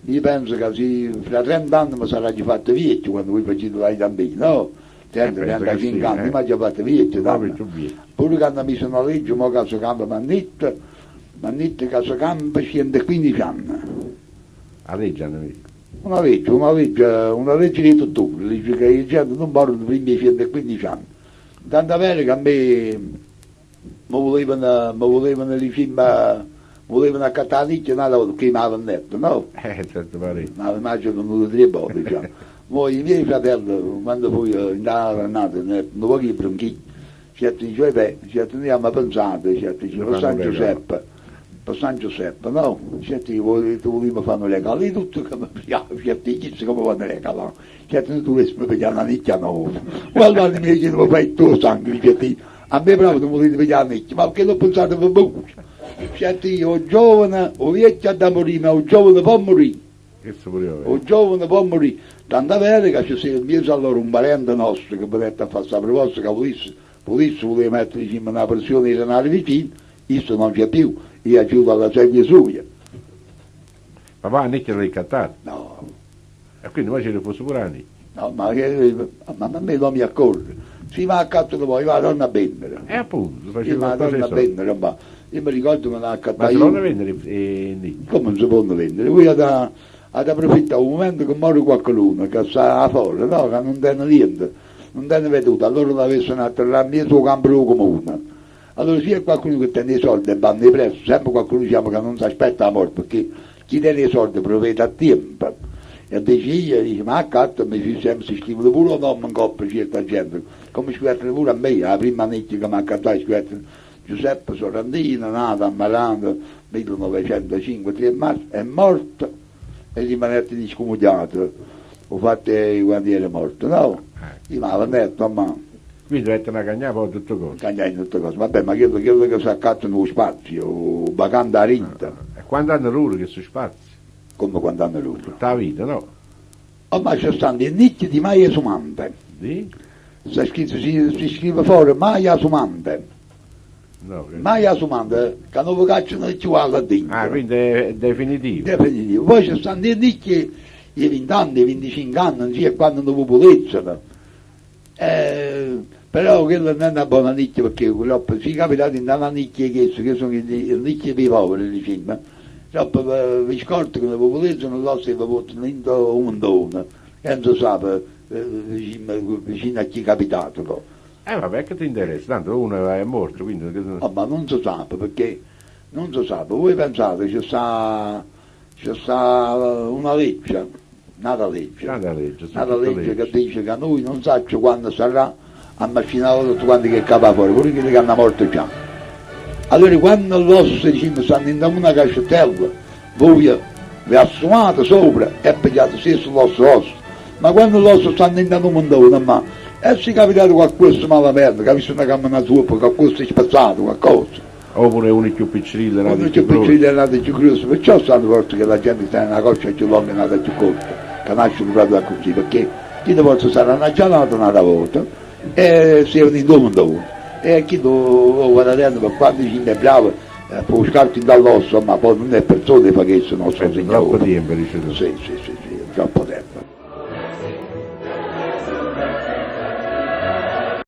Io penso ca si fra trent'anni mi sarraggio fatto viecchio quando voi facite la bambina, no? 30, penso che 35 sì, anni, eh. io m'aggio fatto viecchio Un poco tanto. più viecchio. Pure che hanno messo una legge, mo che si campa m'hanno detto, m'hanno detto che si campa 115 anni. A legge hanno messo. Una legge, una legge, una legge di tutto, dice che la gente non muore prima di 115 anni. Tant'è vero che a me mi volevano, mi volevano, diciamo, volevano accattare la nicchia un'altra volta, perché mi avevano detto, no? Certo, pare. Ma immagino venuto tre volte, diciamo. Poi i miei fratelli, quando fui in nato, un po' di bronchiti, certo dice, beh, certo noi abbiamo pensato, certo dice, per Fanno San un regalo. Giuseppe, per San Giuseppe, no? Certo gli volevamo fare un regalo, e tutto come certo gli come fanno regalo, certo noi dovessimo pigliare una nicchia nuova. Guarda, mi chiedono, fai il tuo sangue, certo, a me proprio non volete pigliare la nicchia, ma perché l'ho pensato per voi? Certo io, giovane, o vecchio da morire, ma o giovane può morire. Che si voleva O avere. giovane può morire. Tant'è vero che ci si è messo allora un parente nostro che potette fare questa proposta che volesse, volesse voleva mettere diciamo, una pressione di denaro vicino, questo non c'è più, io aggiungo alla serie sua. Ma va a nicchia l'hai cattata. No, E quindi poi ce ne fosse pure la nicchia. no, ma, che, ma a me non mi accorgo. Si va a cazzo di voi, va torna a vendere. E appunto, Io faceva va la torna a cosa. vendere, ma io mi ricordo che me l'ha Ma accattata se non io. vendere nicchia. Come non si possono vendere? Voi ad, ad approfittare un momento che muore qualcuno che sta fuori, no? Che non tiene niente, non tiene veduto, allora l'avessero atterrato in mezzo al campo comune. Allora se c'è qualcuno che tiene i soldi e vanno i prezzi, sempre qualcuno diciamo che non si aspetta la morte, perché chi tiene i soldi provvede a tempo. E dice io, dice, ma accatto, mi si sempre si scrive pure un nome in coppa certa gente, come scrivete pure a me, la prima nicchia che mi ha accattato, scrivete Giuseppe Sorrentino, nato a Marano 1905, 3 marzo, è morto e rimanete discomunicato. Ho fatto quando era morto, no? Io mi avevo detto, ma Quindi dovete una cagnata poi tutto cosa. cagnai tutte cose. Vabbè, ma credo, credo che si accattano lo spazio, vacante a rinta, E quando hanno loro che sono spazi? come quando hanno loro. Tutta la vita, no? Oh, ma ci stanno i nicchi di Maia Sumante. Di? Si, scritto, si, si scrive fuori Maia Sumante. No. che- Maia Sumante, che non vi cacciano più alla dentro. Ah, quindi è definitivo. Definitivo. Poi ci stanno i nicchi i 20 anni, i 25 anni, non so quando non pulizzano. Eh, però quella non è una buona nicchia perché quello, si capita in una nicchia che, che sono i nicchie dei poveri, diciamo. Dopo eh, vi scorto che le pulizzano, là si buttano in un mondone e non si sa eh, vicino, vicino a chi è capitato. poi. Eh vabbè, che ti interessa? Tanto uno è morto, quindi... Oh, ma non si sa perché non si sa, voi pensate c'è sta, c'è sta una legge, una legge, Tanta legge, sono una tutte legge che leggi. dice che noi non saccio quando sarà a macinare tutto quanti che capa fuori, pure quelli che hanno morto già. Allora quando l'osso diciamo, stanno in una cascettella, voi vi assumate sopra e pigliate stesso l'osso osso. Ma quando l'osso stanno in un mondone, ma e si è capitato qualcosa malamente, che ha visto una camminata sopra, qualcosa è spazzato, qualcosa. Oppure uno è più piccerino, Quando l'altro c'è più grosso. piccino e l'altro più grosso, perciò stanno forse che la gente sta una coscia più lunga e un'altra più corta, che nasce proprio da così, perché chi ne forse sarà una giornata un'altra volta e si è un indomando. E chi lo guadagna per quando ci è bravo, eh, può scarti dall'osso, ma poi non è persona che fa che sono nostro Penso, troppo signore. tempo, dice tu. Sì, sì, sì, sì, troppo tempo.